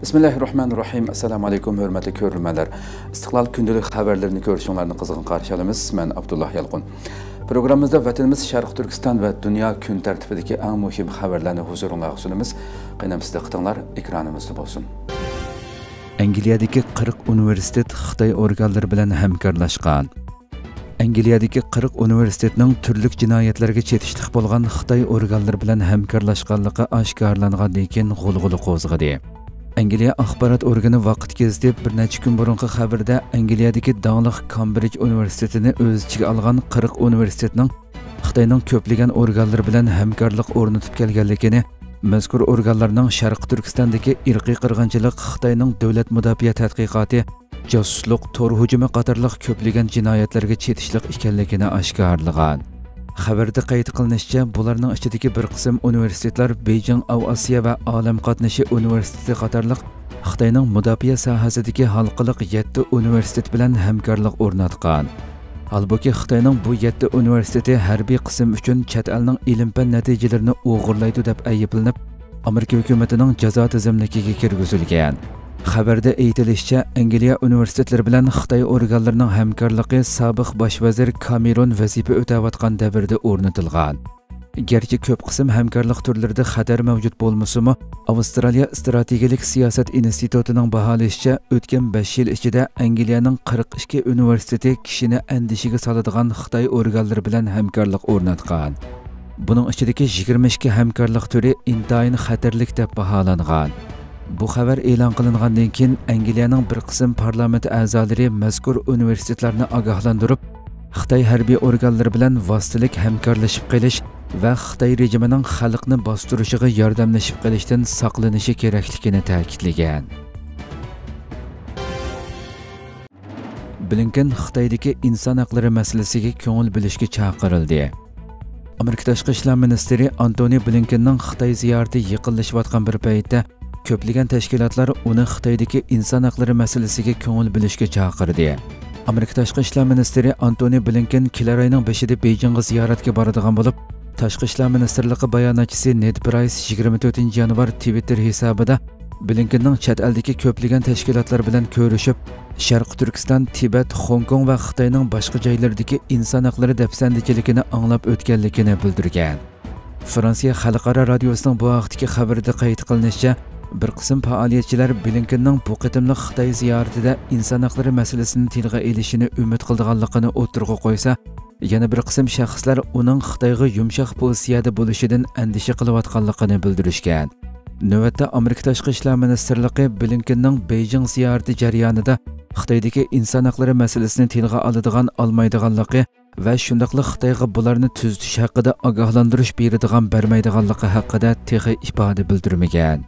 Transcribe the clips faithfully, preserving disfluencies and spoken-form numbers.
بىسمىللاھىررەھمانىررەھىم. ئەسسالامۇ ئەلەيكۇم، ھۆرمەتلىك كۆرۈرمەنلەر. ئىستىقلال كۈندىلىك خەۋەرلىرىنى كۆرۈشۈڭلارنى قىزغىن قارشى ئالىمىز. مەن ئابدۇللا يالقۇن. پروگراممىمىزدا ۋەتىنىمىز شەرقىي تۈركىستان ۋە دۇنيا كۈن تەرتىپىدىكى ئەڭ مۇھىم خەۋەرلەرنى ھۇزۇرۇڭلارغا سۇنىمىز. قېنى، دىققىتىڭلار ئېكرانىمىزدا بولسۇن. ئەنگلىيەدىكى قىرىق ئۇنىۋېرسىتېت خىتاي ئورگانلىرى بىلەن ھەمكارلاشقان. ئەنگلىيەدىكى قىرىق ئۇنىۋېرسىتېتنىڭ تۈرلۈك جىنايەتلەرگە چېتىشلىق بولغان خىتاي ئورگانلىرى بىلەن ھەمكارلاشقانلىقى ئاشكارىلانغاندىن كېيىن غۇلغۇلا قوزغىدى. ئەنگلىيە ئاخبارات ئورگىنى ۋاقىت گېزىتى بىر نەچچە كۈن بۇرۇنقى خەۋىرىدە ئەنگلىيەدىكى داڭلىق كامبرىج ئۇنىۋېرسىتېتىنى ئۆز ئىچىگە ئالغان قىرىق ئۇنىۋېرسىتېتنىڭ خىتاينىڭ كۆپلىگەن ئورگانلىرى بىلەن ھەمكارلىق ئورنىتىپ كەلگەنلىكىنى، مەزكۇر ئورگانلارنىڭ شەرقىي تۈركىستاندىكى ئىرقىي قىرغىنچىلىق، خىتاينىڭ دۆلەت مۇداپىئە تەتقىقاتى، جاسۇسلۇق، تور ھۇجۇمى قاتارلىق كۆپلىگەن جىنايەتلەرگە چېتىشلىق ئىكەنلىكىنى ئاشكارىلىغان. خەۋەردە قەيت قىلىنىشىچە، بۇلارنىڭ ئىچىدىكى بىر قىسىم ئۇنىۋېرسىتېتلار بېيجىڭ ئاۋىئاتسىيە ۋە ئالەم قاتنىشى ئۇنىۋېرسىتېتى قاتارلىق خىتاينىڭ مۇداپىئە ساھەسىدىكى ھالقىلىق يەتتە ئۇنىۋېرسىتېت بىلەن ھەمكارلىق ئورناتقان. ھالبۇكى، خىتاينىڭ بۇ يەتتە ئۇنىۋېرسىتېتى ھەربىي قىسىم ئۈچۈن چەت ئەلنىڭ ئىلىم-پەن نەتىجىلىرىنى ئوغرىلايدۇ دەپ ئەيىبلىنىپ، ئامېرىكا ھۆكۈمىتىنىڭ جازا تىزىملىكىگە كىرگۈزۈلگەن. خەۋەردە ئېيتىلىشىچە، ئەنگلىيە ئۇنىۋېرسىتېتلىرى بىلەن خىتاي ئورگانلىرىنىڭ ھەمكارلىقى سابىق باش ۋەزىر كامېرون ۋەزىپە ئۆتەۋاتقان دەۋردە ئورنىتىلغان. گەرچە كۆپ قىسىم ھەمكارلىق تۈرلىرىدە خەتەر مەۋجۇت بولمىسىمۇ، ئاۋسترالىيە ئىستراتېگىيەلىك سىياسەت ئىنستىتۇتىنىڭ باھالىشىچە، ئۆتكەن بەش يىل ئىچىدە ئەنگلىيەنىڭ قىرىق ئىككى ئۇنىۋېرسىتېتى كىشىنى ئەندىشىگە سالىدىغان خىتاي ئورگانلىرى بىلەن ھەمكارلىق ئورناتقان. بۇنىڭ ئىچىدىكى يىگىرمە ئىككى ھەمكارلىق تۈرى ئىنتايىن خەتەرلىك دەپ باھالانغان. بۇ خەۋەر ئېلان قىلىنغاندىن كېيىن، ئەنگلىيەنىڭ بىر قىسىم پارلامېنت ئەزالىرى مەزكۇر ئۇنىۋېرسىتېتلارنى ئاگاھلاندۇرۇپ، خىتاي ھەربىي ئورگانلىرى بىلەن ۋاسىتىلىك ھەمكارلىشىپ قېلىش ۋە خىتاي رېجىمىنىڭ خەلقنى باستۇرۇشىغا ياردەملىشىپ قېلىشتىن ساقلىنىشى كېرەكلىكىنى تەكىتلىگەن. بلىنكېن خىتايدىكى ئىنسان ھەقلىرى مەسىلىسىگە كۆڭۈل بۆلۈشكە چاقىرىلدى. ئامېرىكا تاشقى ئىشلار مىنىستىرى ئانتونى بلىنكېننىڭ خىتاي زىيارىتى يېقىنلىشىۋاتقان بىر پەيتتە، كۆپلىگەن تەشكىلاتلار ئۇنى خىتايدىكى ئىنسان ھەقلىرى مەسىلىسىگە كۆڭۈل بۆلۈشكە چاقىردى. ئامېرىكا تاشقى ئىشلار مىنىستىرى ئانتونى بلىنكېن كېلەر ئاينىڭ بېشىدا بېيجىڭغا زىيارەتكە بارىدىغان بولۇپ، تاشقى ئىشلار مىنىستىرلىقى باياناتچىسى نېد پرايس يىگىرمە تۆتىنچى يانۋار تىۋىتتېر ھېسابىدا بلىنكېننىڭ چەت ئەلدىكى كۆپلىگەن تەشكىلاتلار بىلەن كۆرۈشۈپ، شەرقىي تۈركىستان، تىبەت، خوڭكوڭ ۋە خىتاينىڭ باشقا جايلىرىدىكى ئىنسان ھەقلىرى دەپسەندىچىلىكىنى ئاڭلاپ ئۆتكەنلىكىنى بىلدۈرگەن. فرانسىيە خەلقئارا رادىيوسىنىڭ بۇ ھەقتىكى خەۋىرىدە قەيت قىلىنىشىچە، بىر قىسىم پائالىيەتچىلەر بلىنكېننىڭ بۇ قېتىملىق خىتاي زىيارىتىدە ئىنسان ھەقلىرى مەسىلىسىنى تىلغا ئېلىشىنى ئۈمىد قىلىدىغانلىقىنى ئوتتۇرىغا قويسا، يەنە بىر قىسىم شەخسلەر ئۇنىڭ خىتايغا يۇمشاق پوزىتسىيەدە بولۇشىدىن ئەندىشە قىلىۋاتقانلىقىنى بىلدۈرۈشكەن. نۆۋەتتە ئامېرىكا تاشقى ئىشلار مىنىستىرلىقى بلىنكېننىڭ بېيجىڭ زىيارىتى جەريانىدا خىتايدىكى ئىنسان ھەقلىرى مەسىلىسىنى تىلغا ئالىدىغان، ئالمايدىغانلىقى ۋە شۇنداقلا خىتايغا بۇلارنى تۈزىتىش ھەققىدە ئاگاھلاندۇرۇش بېرىدىغان، بەرمەيدىغانلىقى ھەققىدە تېخى ئىپادە بىلدۈرمىگەن.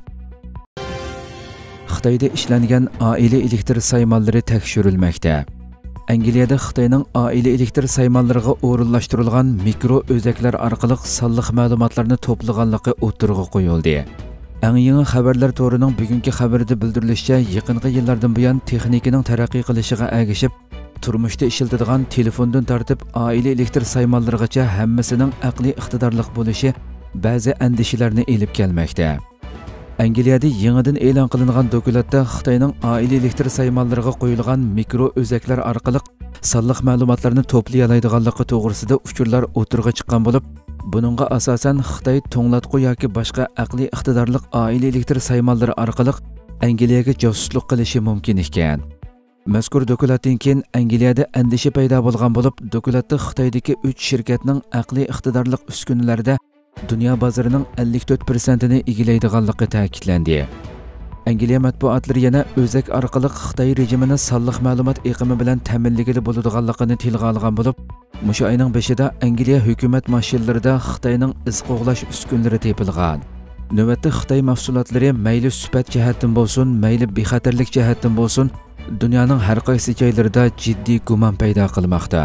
خىتايدا ئىشلەنگەن ئائىلە ئېلېكتر سايمانلىرى تەكشۈرۈلمەكتە. ئەنگلىيەدە خىتاينىڭ ئائىلە ئېلېكتر سايمانلىرىغا ئورۇنلاشتۇرۇلغان مىكرو ئۆزەكلەر ئارقىلىق سانلىق مەلۇماتلارنى توپلىغانلىقى ئوتتۇرىغا قويۇلدى. ئەڭ يېڭى خەۋەرلەر تورىنىڭ بۈگۈنكى خەۋىرىدە بىلدۈرۈلۈشىچە، يېقىنقى يىللاردىن بۇيان تېخنىكىنىڭ تەرەققىي قىلىشىغا ئەگىشىپ، تۇرمۇشتا ئىشلىتىدىغان تېلېفوندىن تارتىپ ئائىلە ئېلېكتر سايمانلىرىغىچە ھەممىسىنىڭ ئەقلىي ئىقتىدارلىق بولۇشى بەزى ئەندىشىلەرنى ئېلىپ كەلمەكتە. ئەنگلىيەدە يېڭىدىن ئېلان قىلىنغان دوكلاتتا خىتاينىڭ ئائىلە ئېلېكتر سايمانلىرىغا قويۇلغان مىكرو ئۆزەكلەر ئارقىلىق سانلىق مەلۇماتلارنى توپلىيالايدىغانلىقى توغرىسىدا ئۇچۇرلار ئوتتۇرىغا چىققان بولۇپ، بۇنىڭغا ئاساسەن خىتاي توڭلاتقۇ ياكى باشقا ئەقلىي ئىقتىدارلىق ئائىلە ئېلېكتر سايمانلىرى ئارقىلىق ئەنگلىيەگە جاسۇسلۇق قىلىشى مۇمكىن ئىكەن. مەزكۇر دوكلاتتىن كېيىن ئەنگلىيەدە ئەندىشە پەيدا بولغان بولۇپ، دوكلاتتا خىتايدىكى ئۈچ شىركەتنىڭ ئەقلىي ئىقتىدارلىق ئۈسكۈنىلەردە دۇنيا بازىرىنىڭ ئەللىك تۆت پىرسەنتىنى ئىگىلەيدىغانلىقى تەكىتلەندى. ئەنگلىيە مەتبۇئاتلىرى يەنە ئۆزەك ئارقىلىق خىتاي رېجىمىنى سانلىق مەلۇمات ئېقىمى بىلەن تەمىنلىگىلى بولىدىغانلىقىنى تىلغا ئالغان بولۇپ، مۇشۇ ئاينىڭ بېشىدا ئەنگلىيە ھۆكۈمەت ماشىنىلىرىدا خىتاينىڭ ئىز قوغلاش ئۈسكۈنىلىرى تېپىلغان. نۆۋەتتە خىتاي مەھسۇلاتلىرى مەيلى سۈپەت جەھەتتىن بولسۇن، مەيلى بىخەتەرلىك جەھەتتىن بولسۇن، دۇنيانىڭ ھەر قايسى جايلىرىدا جىددىي گۇمان پەيدا قىلماقتا.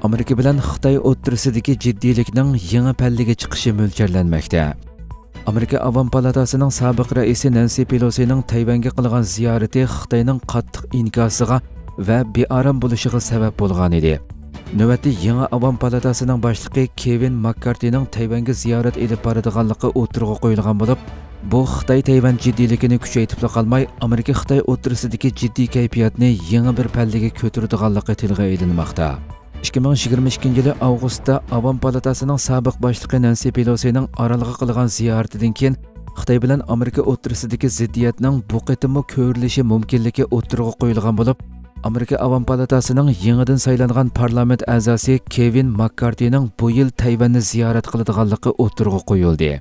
ئامېرىكا بىلەن خىتاي ئوتتۇرىسىدىكى جىددىيلىكنىڭ يېڭى پەللىگە چىقىشى مۆلچەرلەنمەكتە. ئامېرىكا ئاۋام پالاتاسىنىڭ سابىق رەئىسى نەنسى پېلوسىنىڭ تەيۋەنگە قىلغان زىيارىتى خىتاينىڭ قاتتىق ئىنكاسىغا ۋە بىئارام بولۇشىغا سەۋەب بولغانىدى. نۆۋەتتە يېڭى ئاۋام پالاتاسىنىڭ باشلىقى كېۋىن ماككارتىنىڭ تەيۋەنگە زىيارەت ئېلىپ بارىدىغانلىقى ئوتتۇرىغا قويۇلغان بولۇپ، بۇ خىتاي تەيۋەن جىددىيلىكىنى كۈچەيتىپلا قالماي، ئامېرىكا خىتاي ئوتتۇرىسىدىكى جىددىي كەيپىياتنى يېڭى بىر پەللىگە كۆتۈرىدىغانلىقى تىلغا ئېلىنماقتا. ئىككى مىڭ يىگىرمە ئىككىنچى يىلى ئاۋغۇستتا ئاۋام پالاتاسىنىڭ سابىق باشلىقى نەنسى پېلوسىنىڭ ئارالغا قىلغان زىيارىتىدىن كېيىن، خىتاي بىلەن ئامېرىكا ئوتتۇرىسىدىكى زىددىيەتنىڭ بۇ قېتىممۇ كۆرۈلۈشى مۇمكىنلىكى ئوتتۇرىغا قويۇلغان بولۇپ، ئامېرىكا ئاۋام پالاتاسىنىڭ يېڭىدىن سايلانغان پارلامېنت ئەزاسى كېۋىن ماككارتىنىڭ بۇ يىل تەيۋەننى زىيارەت قىلىدىغانلىقى ئوتتۇرىغا قويۇلدى.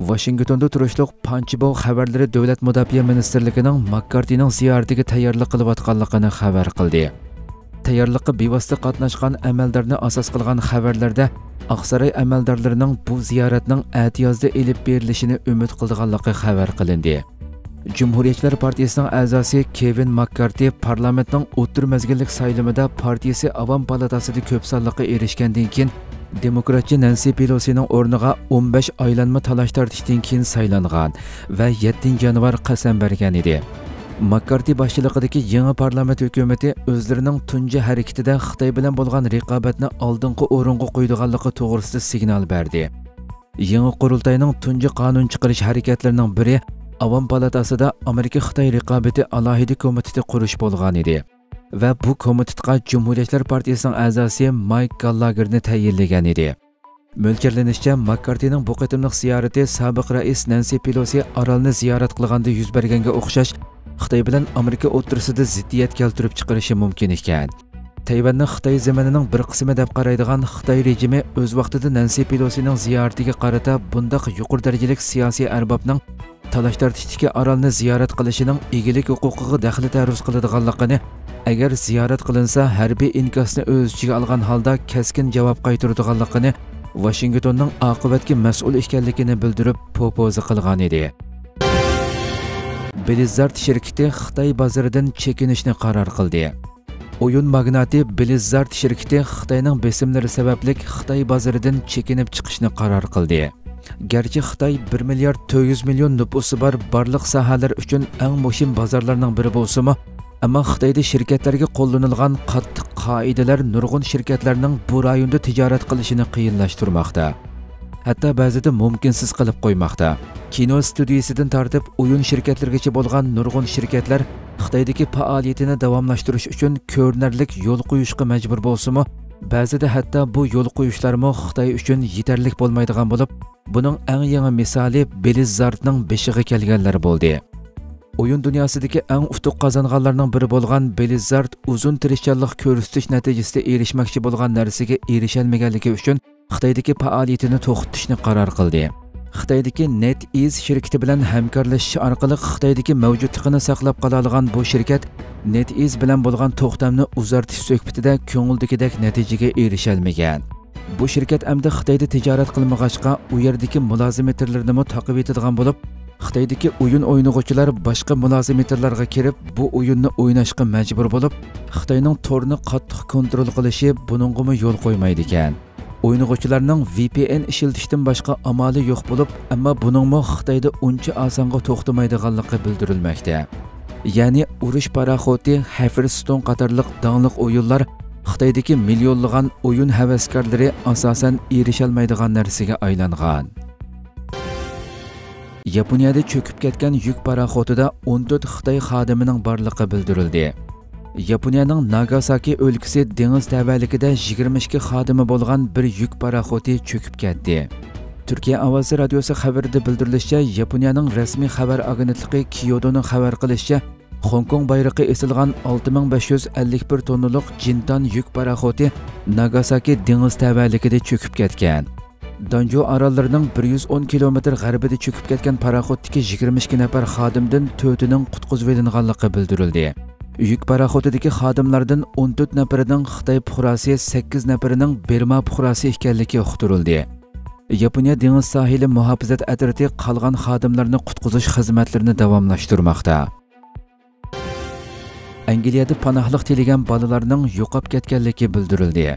ۋاشىنگتوندا تۇرۇشلۇق پانچبوۋ خەۋەرلىرى دۆلەت مۇداپىئە مىنىستىرلىكىنىڭ ماككارتىنىڭ زىيارىتىگە تەييارلىق قىلىۋاتقانلىقىنى خەۋەر قىلدى. تەييارلىققا بىۋاسىتە قاتناشقان ئەمەلدارنى ئاساس قىلغان خەۋەرلەردە، ئاقساراي ئەمەلدارلىرىنىڭ بۇ زىيارەتنىڭ ئەتىيازدا ئېلىپ بېرىلىشىنى ئۈمىد قىلىدىغانلىقى خەۋەر قىلىندى. جۇمھۇرىيەتچىلەر پارتىيىسىنىڭ ئەزاسى كېۋىن ماككارتى پارلامېنتنىڭ ئوتتۇرا مەزگىللىك سايلىمىدا پارتىيىسى ئاۋام پالاتاسىدا كۆپ سانلىققا ئېرىشكەندىن كېيىن، دېموكراتچى نەنسى پېلوسىنىڭ ئورنىغا ئون بەش ئايلانما تالاش-تارتىشتىن كېيىن سايلانغان ۋە يەتتىنچى يانۋار قەسەم بەرگەن ئىدى. ماككارتى باشچىلىقىدىكى يېڭى پارلامېنت ھۆكۈمىتى ئۆزلىرىنىڭ تۇنجى ھەرىكىتىدە خىتاي بىلەن بولغان رىقابەتنى ئالدىنقى ئورۇنغا قويىدىغانلىقى توغرىسىدا سىگنال بەردى. يېڭى قۇرۇلتاينىڭ تۇنجى قانۇن چىقىرىش ھەرىكەتلىرىنىڭ بىرى ئاۋام پالاتاسىدا ئامېرىكا-خىتاي رىقابىتى ئالاھىدە كومىتېتى قۇرۇش بولغان ئىدى ۋە بۇ كومىتېتقا جۇمھۇرىيەتچىلەر پارتىيىسىنىڭ ئەزاسى مايك گاللاگېرنى تەيىنلىگەن ئىدى. مۆلچەرلىنىشىچە، ماككارتىنىڭ بۇ قېتىملىق زىيارىتى سابىق رەئىس نەنسى پېلوسى ئارالنى زىيارەت قىلغاندا يۈز بەرگەنگە ئوخشاش، خىتاي بىلەن ئامېرىكا ئوتتۇرىسىدا زىددىيەت كەلتۈرۈپ چىقىرىشى مۇمكىن ئىكەن. تەيۋەننى خىتاي زېمىنىنىڭ بىر قىسمى دەپ قارايدىغان خىتاي رېجىمى ئۆز ۋاقتىدا نەنسى پېلوسىنىڭ زىيارىتىگە قارىتا بۇنداق يۇقىرى دەرىجىلىك سىياسىي ئەربابنىڭ تالاش-تارتىشتىكى ئارالنى زىيارەت قىلىشىنىڭ ئىگىلىك ھوقۇقىغا دەخلى-تەرۇز قىلىدىغانلىقىنى، ئەگەر زىيارەت قىلىنسا، ھەربىي ئىنكاسنى ئۆز ئىچىگە ئالغان ھالدا كەسكىن جاۋاب قايتۇرىدىغانلىقىنى، ۋاشىنگتوننىڭ ئاقىۋەتكە مەسئۇل ئىكەنلىكىنى بىلدۈرۈپ، پوپوزا قىلغان ئىدى. بلىززارد شىركىتى خىتاي بازىرىدىن چېكىنىشنى قارار قىلدى. ئويۇن ماگناتى بلىززارد شىركىتى خىتاينىڭ بېسىملىرى سەۋەبلىك خىتاي بازىرىدىن چېكىنىپ چىقىشنى قارار قىلدى. گەرچە خىتاي بىر مىليارد تۆت يۈز مىليون نوپۇسى بار بارلىق ساھەلەر ئۈچۈن ئەڭ مۇھىم بازارلارنىڭ بىرى بولسىمۇ، ئەمما خىتايدا شىركەتلەرگە قوللىنىلغان قاتتىق قائىدىلەر نۇرغۇن شىركەتلەرنىڭ بۇ رايوندا تىجارەت قىلىشىنى قىيىنلاشتۇرماقتا. ھەتتا بەزىدە مۇمكىنسىز قىلىپ قويماقتا. كىنو ستۇدىيىسىدىن تارتىپ ئويۇن شىركەتلىرىگىچە بولغان نۇرغۇن شىركەتلەر خىتايدىكى پائالىيىتىنى داۋاملاشتۇرۇش ئۈچۈن كۆرۈنەرلىك يول قويۇشقا مەجبۇر بولسىمۇ، بەزىدە ھەتتا بۇ يول قويۇشلارمۇ خىتاي ئۈچۈن يېتەرلىك بولمايدىغان بولۇپ، بۇنىڭ ئەڭ يېڭى مىسالى بلىززاردنىڭ بېشىغا كەلگەنلەر بولدى. ئويۇن دۇنياسىدىكى ئەڭ ئۇتۇق قازانغانلارنىڭ بىرى بولغان بلىززارد ئۇزۇن تىرىشچانلىق كۆرسىتىش نەتىجىسىدە ئېرىشمەكچى بولغان نەرسىگە ئېرىشەلمىگەنلىكى ئۈچۈن خىتايدىكى پائالىيىتىنى توختىتىشنى قارار قىلدى. خىتايدىكى نېت ئىز شىركىتى بىلەن ھەمكارلىشىش ئارقىلىق خىتايدىكى مەۋجۇتلۇقىنى ساقلاپ قالالىغان بۇ شىركەت نېت ئىز بىلەن بولغان توختامنى ئۇزارتىش سۆھبىتىدە كۆڭۈلدىكىدەك نەتىجىگە ئېرىشەلمىگەن. بۇ شىركەت ئەمدى خىتايدا تىجارەت قىلمىغاچقا، ئۇ يەردىكى مۇلازىمېتىرلىرىنىمۇ تاقىۋېتىدىغان بولۇپ، خىتايدىكى ئويۇن ئوينىغۇچىلار باشقا مۇلازىمېتىرلارغا كىرىپ، بۇ ئويۇننى ئويناشقا مەجبۇر بولۇپ، خىتاينىڭ تورنى قاتتىق كونترول قىلىشى بۇنىڭغىمۇ يول قويمايدىكەن. ئوينىغۇچىلارنىڭ ۋى پى ئېن ئىشلىتىشتىن باشقا ئامالى يوق بولۇپ، ئەمما بۇنىڭمۇ خىتايدا ئۇنچە ئاسانغا توختىمايدىغانلىقى بىلدۈرۈلمەكتە. يەنى ئۇرۇش پاراخوتى، ھېفېرستون قاتارلىق داڭلىق ئويۇنلار خىتايدىكى مىليونلىغان ئويۇن ھەۋەسكارلىرى ئاساسەن ئېرىشەلمەيدىغان نەرسىگە ئايلانغان. ياپونىيەدە چۆكۈپ كەتكەن يۈك پاراخوتىدا ئون تۆت خىتاي خادىمىنىڭ بارلىقى بىلدۈرۈلدى. ياپونىيەنىڭ ناگاساكى ئۆلكىسى دېڭىز تەۋەلىكىدە يىگىرمە ئىككى خادىمى بولغان بىر يۈك پاراخوتى چۆكۈپ كەتتى. تۈركىيە ئاۋازى رادىيوسى خەۋىرىدە بىلدۈرۈلۈشىچە، ياپونىيەنىڭ رەسمىي خەۋەر ئاگېنتلىقى كىيودونىڭ خەۋەر قىلىشىچە، خوڭكوڭ بايرىقى ئېسىلغان ئالتە مىڭ بەش يۈز ئەللىك بىر توننىلىق جىنتان يۈك پاراخوتى ناگاساكى دېڭىز تەۋەلىكىدە چۆكۈپ كەتكەن. دانجۇ ئاراللىرىنىڭ بىر يۈز ئون كىلومېتىر غەربىدە چۆكۈپ كەتكەن پاراخوتتىكى يىگىرمە ئىككى نەپەر خادىمدىن تۆتىنىڭ قۇتقۇزۇۋېلىنغانلىقى بىلدۈرۈلدى. يۈك پاراخوتىدىكى خادىملاردىن ئون تۆت نەپىرىنىڭ خىتاي پۇقراسى، سەككىز نەپىرىنىڭ بىرما پۇقراسى ئىكەنلىكى ئۇقتۇرۇلدى. ياپونىيە دېڭىز ساھىلى مۇھاپىزەت ئەترىتى قالغان خادىملارنى قۇتقۇزۇش خىزمەتلىرىنى داۋاملاشتۇرماقتا. ئەنگلىيەدە پاناھلىق تىلىگەن بالىلارنىڭ يوقاپ كەتكەنلىكى بىلدۈرۈلدى.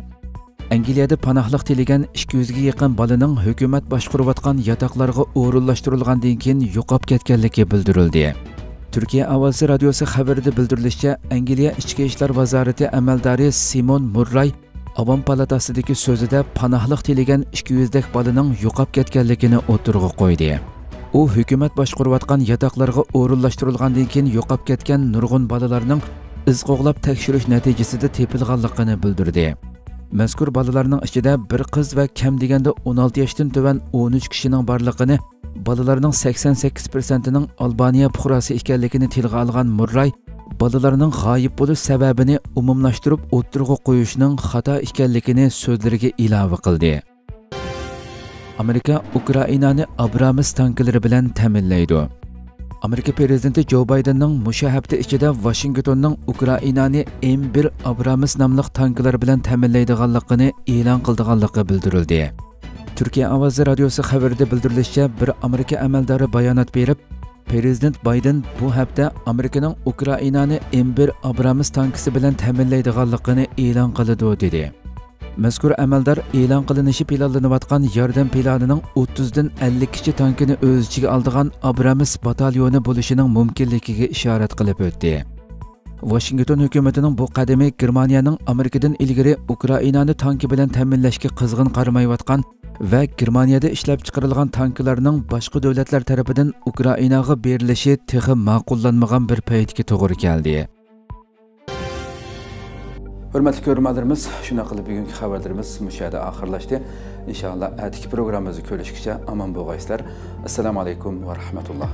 ئەنگلىيەدە پاناھلىق تىلىگەن ئىككى يۈزگە يېقىن بالىنىڭ ھۆكۈمەت باشقۇرۇۋاتقان ياتاقلارغا ئورۇنلاشتۇرۇلغاندىن كېيىن يوقاپ كەتكەنلىكى بىلدۈرۈلدى. تۈركىيە ئاۋازى رادىيوسى خەۋىرىدە بىلدۈرۈلۈشىچە، ئەنگلىيە ئىچكى ئىشلار ۋازارىتى ئەمەلدارى سىمون مۇرراي ئاۋام پالاتاسىدىكى سۆزىدە پاناھلىق تىلىگەن ئىككى يۈزدەك بالىنىڭ يوقاپ كەتكەنلىكىنى ئوتتۇرىغا قويدى. ئۇ ھۆكۈمەت باشقۇرۇۋاتقان ياتاقلارغا ئورۇنلاشتۇرۇلغاندىن كېيىن يوقاپ كەتكەن نۇرغۇن بالىلارنىڭ ئىز قوغلاپ تەكشۈرۈش نەتىجىسىدە تېپىلغانلىقىنى بىلدۈردى. مەزكۇر بالىلارنىڭ ئىچىدە بىر قىز ۋە كەم دېگەندە ئون ئالتە ياشتىن تۆۋەن ئون ئۈچ كىشىنىڭ بارلىقىنى، بالىلارنىڭ سەكسەن سەككىز پىرسەنتىنىڭ ئالبانىيە پۇقراسى ئىكەنلىكىنى تىلغا ئالغان مۇرراي، بالىلارنىڭ غايىب بولۇش سەۋەبىنى ئومۇملاشتۇرۇپ ئوتتۇرىغا قويۇشنىڭ خاتا ئىكەنلىكىنى سۆزلىرىگە ئىلاۋە قىلدى. ئامېرىكا ئۇكرائىنانى ئابرامس تانكىلىرى بىلەن تەمىنلەيدۇ. ئامېرىكا پىرېزىدېنتى جو بايدېننىڭ مۇشۇ ھەپتە ئىچىدە ۋاشىنگتوننىڭ ئۇكرائىنانى ئېم بىر ئابرامس ناملىق تانكىلار بىلەن تەمىنلەيدىغانلىقىنى ئېلان قىلىدىغانلىقى بىلدۈرۈلدى. تۈركىيە ئاۋازى رادىيوسى خەۋىرىدە بىلدۈرۈلۈشىچە، بىر ئامېرىكا ئەمەلدارى بايانات بېرىپ، پىرېزىدېنت بايدېن بۇ ھەپتە ئامېرىكىنىڭ ئۇكرائىنانى ئېم بىر ئابرامس تانكىسى بىلەن تەمىنلەيدىغانلىقىنى ئېلان قىلىدۇ، دېدى. مەزكۇر ئەمەلدار ئېلان قىلىنىشى پىلانلىنىۋاتقان ياردەم پىلانىنىڭ ئوتتۇزدىن ئەللىككىچە تانكىنى ئۆز ئىچىگە ئالىدىغان ئابرامس باتاليونى بولۇشىنىڭ مۇمكىنلىكىگە ئىشارەت قىلىپ ئۆتتى. ۋاشىنگتون ھۆكۈمىتىنىڭ بۇ قەدىمى گېرمانىيەنىڭ ئامېرىكىدىن ئىلگىرى ئۇكرائىنانى تانكى بىلەن تەمىنلەشكە قىزغىن قارىمايۋاتقان ۋە گېرمانىيەدە ئىشلەپچىقىرىلغان تانكىلارنىڭ باشقا دۆلەتلەر تەرىپىدىن ئۇكرائىناغا بېرىلىشى تېخى ماقۇللانمىغان بىر پەيتكە توغرا كەلدى. ھۆرمەتلىك كۆرۈرمەنلىرىمىز، شۇنداق قىلىپ بۈگۈنكى خەۋەرلىرىمىز مۇشۇ يەردە ئاخىرلاشتى. ئىنشائاللا، ئەتىكى پروگراممىمىزدا كۆرۈشكىچە ئامان بولغايسىلەر. ئەسسالامۇ ئەلەيكۇم ۋە رەھمەتۇللا.